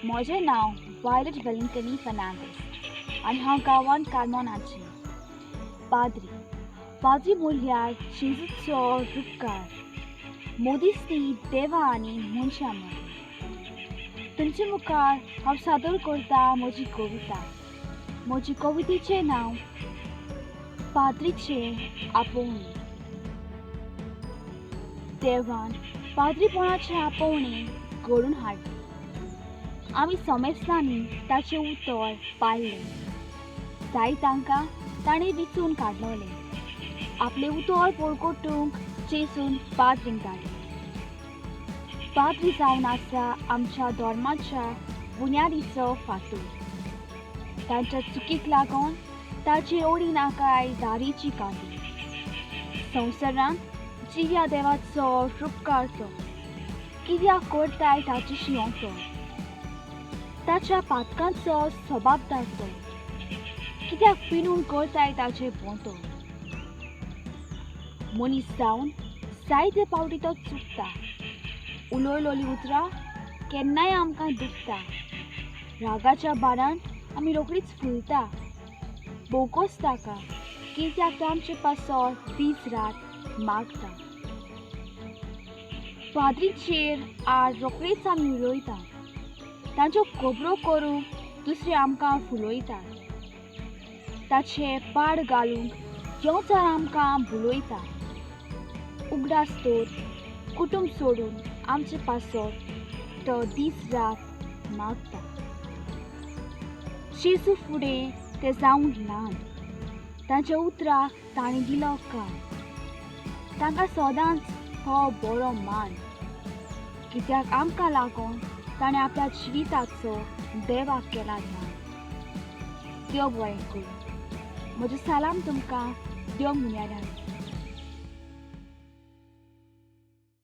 म्हजें नांव वायलट वेलिंगटनी फर्नांडीस आनी हांव गांवांत कार्मोनाचें. पाद्री. पाद्री म्हणल्यार जेजूचो रुपकार, मदींच ती देवा आनी मनशां मदीं. तुमचे मुखार हांव सादर करता म्हजी कविता. म्हजी कवितेचें नांव पाद्रीचें आपोवणें. देवान पाद्रीपणाचें आपोवणें घडून हाडलें. आमी समेस्तांनी ताचें उतर पाळ्ळें. जाय तांकां ताणें विचून काडलोलें. आपलें उतर परगटूंक जेजून पाद्रींक धाडलें. पाद्री जावन आसा आमच्या धर्माच्या बुन्यादीचो फातर. तांच्या चुकीक लागून ताची ओडी नाकाय दारीची काती. संवसारांत जिव्या देवाचो रुपकार तो, कित्याक करताय ताची शिंवतो. ताच्या पातकांचो सबाबदार तो, कित्याक पिनून करताय ताचे भोंवतो. मनीस जावन जायते फावटी तो चुकता. उलयलोलीं उतरां केन्नाय आमकां दुखता. रागाच्या बाणान आमी रोखडीच फुलता. भोवकोस ताका कित्याक तो आमचे पासत दीस रात मागता. पाद्रीचेर आड रोखडीच आमी उलयता. तांच्यो खबरो करूंक दुसरे आमकां फुलयतात. ताचे पाड घालूंक देंवचार आमकां भुलयता. उगडास तर कुटूंब सोडून आमचे पासत तो दीस रात मागता. जेजू फुडें ते जावंक ल्हान. तांच्या उतराक ताणें दिलो कान. तांकां सदांच हो बरो मान, कित्याक आमकां लागून ताणें आपल्या जिविताचो देवाक केला दान. देव बरें करूं. म्हजें सलाम तुमकां देव मुन्यारान.